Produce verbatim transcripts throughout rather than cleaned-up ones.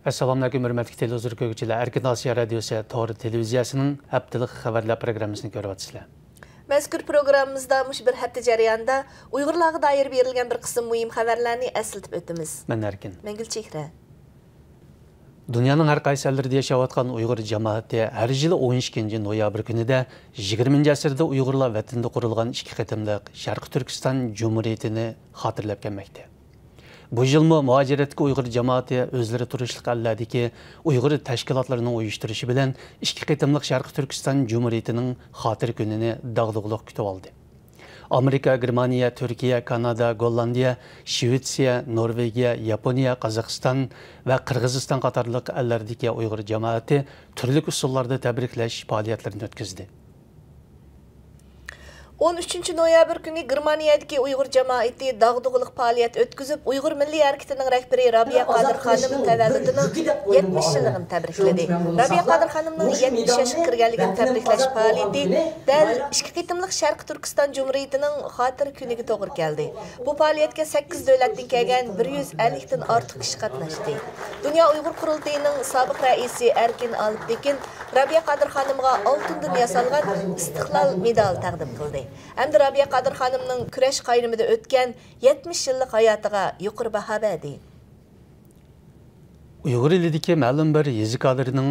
ئەسسالامۇئەلەيكۇم، ھۆرمەتلىك تېلېۋىزور كۆرگۈچىلەر. ئەركىن ئاسىيا رادىيوسى تور تېلېۋىزىيەسىنىڭ ھەپتىلىك خەۋەرلەر پروگراممىسىنى كۆرۈۋاتىسىلەر. مەزكۇر پروگراممىمىزدا مۇشۇ بىر ھەپتە جەريانىدا ئۇيغۇرلارغا دائىر بېرىلگەن بىر قىسىم مۇھىم خەۋەرلەرنى ئەسلىتىپ ئۆتىمىز. مەن ئەركىن. مەن گۈلچېھرە. دۇنيانىڭ ھەر قايسى ئەللىرىدە ياشاۋاتقان ئۇيغۇر جامائىتى ھەر يىلى ئون ئىككىنچى نويابىر كۈنىدە يىگىرمىنچى ئەسىردە ئۇيغۇرلار ۋەتىنىدە قۇرۇلغان ئىككى قېتىملىق شەرقىي تۈركىستان جۇمھۇرىيىتىنى خاتىرىلەپ كەلمەكتە. بۇ يىلمۇ مۇھاجىرەتتىكى ئۇيغۇر جامائىتى ئۆزلىرى تۇرۇشلۇق ئەللەردىكى ئۇيغۇر تەشكىلاتلىرىنىڭ ئۇيۇشتۇرۇشى بىلەن ئىككى قېتىملىق شەرقىي تۈركىستان جۇمھۇرىيىتىنىڭ خاتىرە كۈنىنى داغدۇغىلىق كۈتۈۋالدى. ئامېرىكا، گېرمانىيە، تۈركىيە، كانادا، گوللاندىيە، شىۋېتسىيە، نورۋېگىيە، ياپونىيە، قازاقىستان ۋە قىرغىزىستان قاتارلىق ئەللەردىكى ئۇيغۇر جامائىتى تۈرلۈك ئۇسۇللاردا تەبرىكلەش پائالىيەتلىرىنى ئۆتكۈزدى. ئون ئۈچىنچى نويابىر كۈنى گېرمانىيەدىكى ئۇيغۇر جامائىتى داغدۇغىلىق پائالىيەت ئۆتكۈزۈپ، ئۇيغۇر مىللىي ھەرىكىتىنىڭ رەھبىرى رابىيە قادىر خانىم تەۋەللۇدىنىڭ يەتمىش يىللىقىنى تەبرىكلىدى. رابىيە قادىر خانىمنىڭ يەتمىش ياشقا كىرگەنلىكىنى تەبرىكلەش پائالىيىتى دەل ئىككى قېتىملىق شەرقىي تۈركىستان جۇمھۇرىيىتىنىڭ خاتىرە كۈنىگە توغرا كەلدى. بۇ پائالىيەتكە سەككىز دۆلەتتىن كەلگەن بىر يۈز ئەللىكتىن ئارتۇق كىشى قاتناشتى. دۇنيا ئۇيغۇر قۇرۇلتىيىنىڭ سابىق رەئىسى ئەركىن ئالپتېكىن رابىيە قادىر خانىمغا ئالتۇندىن ياسالغان ئىستىقلال مېدالى تەقدىم قىلدى ھەمدە رابىيە قادىر خانىمنىڭ كۈرەش قاينىمىدا ئۆتكەن يەتمىش يىللىق ھاياتىغا يۇقىرى باھا بەردى. ئۇيغۇر ئېلىدىكى مەلۇم بىر يېزا كادىرىنىڭ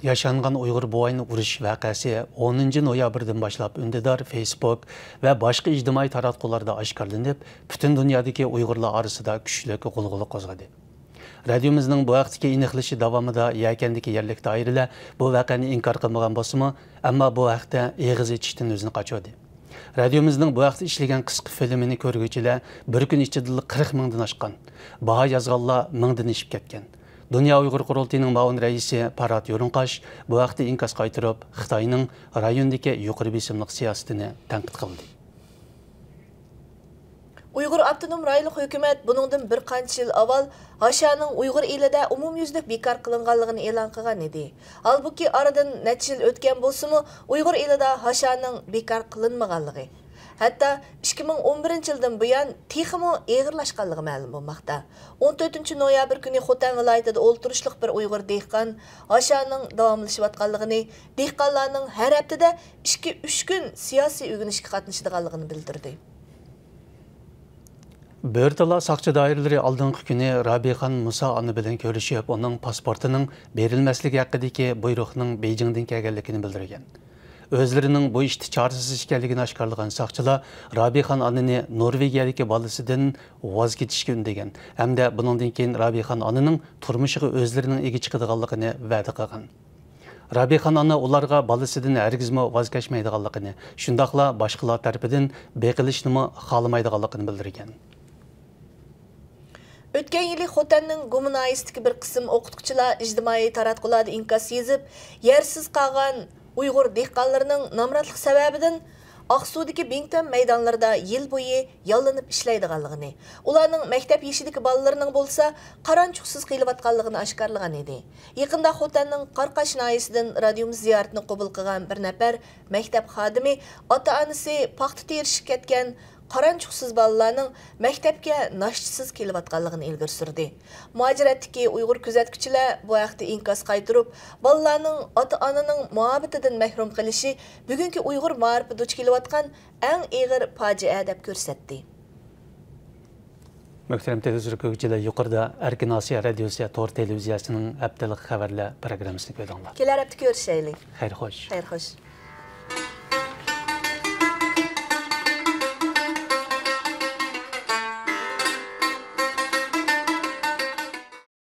ياشانغان ئۇيغۇر بوۋاينى ئۇرۇش ۋەقەسى ئونىنچى نويابىردىن باشلاپ ئۈندىدار، فېيسبۇك ۋە باشقا ئىجتىمائىي تاراتقۇلاردا ئاشكارىلىنىپ، پۈتۈن دۇنيادىكى ئۇيغۇرلار ئارىسىدا كۈچلۈك غۇلغۇلا قوزغىدى. رادىيومىزنىڭ بۇ ھەقتىكى ئېنىقلىشى داۋامىدا يەكەندىكى يەرلىك دائىرىلەر بۇ ۋەقەنى ئىنكار قىلمىغان بولسىمۇ، ئەمما بۇ ھەقتە ئېغىز ئېچىشتىن ئۆزىنى قاچۇردى. رادىيومىزنىڭ بۇ ھەقتە ئىشلىگەن قىسقا فىلىمىنى كۆرگۈچىلەر بىر كۈن ئىچىدىلا قىرىق مىڭدىن ئاشقان. باھا يازغانلار مىڭدىن ئېشىپ كەتكەن. دۇنيا ئۇيغۇر قۇرۇلتىيىنىڭ مۇئاۋىن رەئىسى پارات يورۇنقاش بۇ ھەقتە ئىنكاس قايتۇرۇپ، خىتاينىڭ رايوندىكى يۇقىرى بېسىملىق سىياسىتىنى تەنقىد قىلدى. ئۇيغۇر ئاپتونوم رايونلۇق ھۆكۈمەت بۇنىڭدىن بىر قانچە يىل ئاۋۋال ھاشانىڭ ئۇيغۇر ئېلىدە ئومۇميۈزلۈك بىكار قىلىنغانلىقىنى ئېلان قىلغان ئىدى. ھالبۇكى، ئارىدىن نەچچە يىل ئۆتكەن بولسىمۇ، ئۇيغۇر ئېلىدا ھاشانىڭ بىكار قىلىنمىغانلىقى، ھەتتا ئىككى مىڭ ئون بىرىنچى يىلدىن بۇيان تېخىمۇ ئېغىرلاشقانلىقى مەلۇم بولماقتا. ئون تۆتىنچى نويابىر كۈنى خوتەن ۋىلايىتىدا ئولتۇرۇشلۇق بىر ئۇيغۇر دېھقان ھاشانىڭ داۋاملىشىۋاتقانلىقىنى، دېھقانلارنىڭ ھەر ھەپتىدە ئىككى، ئۈچ كۈن سىياسىي ئۆگىنىشكە قاتنىشىدىغانلىقىنى بىلدۈردى. بۆرتالا ساقچى دائىرىلىرى ئالدىنقى كۈنى رابىخان مۇسا ئانا بىلەن كۆرۈشۈپ، ئۇنىڭ پاسپورتىنىڭ بېرىلمەسلىكى ھەققىدىكى بۇيرۇقنىڭ بېيجىڭدىن كەلگەنلىكىنى بىلدۈرگەن. ئۆزلىرىنىڭ بۇ ئىشتا چارىسىز ئىكەنلىكىنى ئاشكارىلىغان ساقچىلار رابىخان ئانىنى نورۋېگىيەدىكى بالىسىدىن ۋاز كېچىشكە ئۈندىگەن ھەمدە بۇنىڭدىن كېيىن رابىخان ئانىنىڭ تۇرمۇشىغا ئۆزلىرىنىڭ ئىگە چىقىدىغانلىقىنى ۋەدە قىلغان. رابىخان ئانا ئۇلارغا بالىسىدىن ھەرگىزمۇ ۋاز كەچمەيدىغانلىقىنى، شۇنداقلا باشقىلار تەرىپىدىن بېقىلىشنىمۇ خالىمايدىغانلىقىنى بىلدۈرگەن. ئۆتكەن يىلى خوتەننىڭ گۇما ناھىيەسىدىكى بىر قىسىم ئوقۇتقۇچىلار ئىجتىمائىي تاراتقۇلاردا ئىنكاس يېزىپ، يەرسىز قالغان ئۇيغۇر دېھقانلىرىنىڭ نامراتلىق سەۋەبىدىن ئاقسۇدىكى بىڭتۈەن مەيدانلىرىدا يىل بويى ياللىنىپ ئىشلەيدىغانلىقىنى، ئۇلارنىڭ مەكتەپ يېشىدىكى بالىلىرىنىڭ بولسا قارانچۇقسىز قېلىۋاتقانلىقىنى ئاشكارىلىغان ئىدى. يېقىندا خوتەننىڭ قاراقاش ناھىيەسىدىن رادىيومىز زىيارىتىنى قوبۇل قىلغان بىر نەپەر مەكتەپ خادىمى ئاتا-ئانىسى پاختا تېرىشكە كەتكەن قارانچۇقسىز بالىلارنىڭ مەكتەپكە ناشتىسىز كېلىۋاتقانلىقىنى ئىلگىرى سۈردى. مۇھاجىرەتتىكى ئۇيغۇر كۆزەتكۈچىلەر بۇ ھەقتە ئىنكاس قايتۇرۇپ، بالىلارنىڭ ئاتا-ئانىنىڭ مۇھەببىتىدىن مەھرۇم قېلىشى بۈگۈنكى ئۇيغۇر مائارىپى دۇچ كېلىۋاتقان ئەڭ ئېغىر پاجىئە دەپ كۆرسەتتى. مۆھتەرەم تېلېۋىزور كۆرگۈچىلەر، يۇقىرىدا ئەركىن ئاسىيا رادىيوسى تور تېلېۋىزىيەسىنىڭ ھەپتىلىك خەۋەرلەر پروگراممىسىنى كۆردۈڭلار. كېلەر ھەپتە كۆرۈشەيلى. خەير خوش. خەير خوش.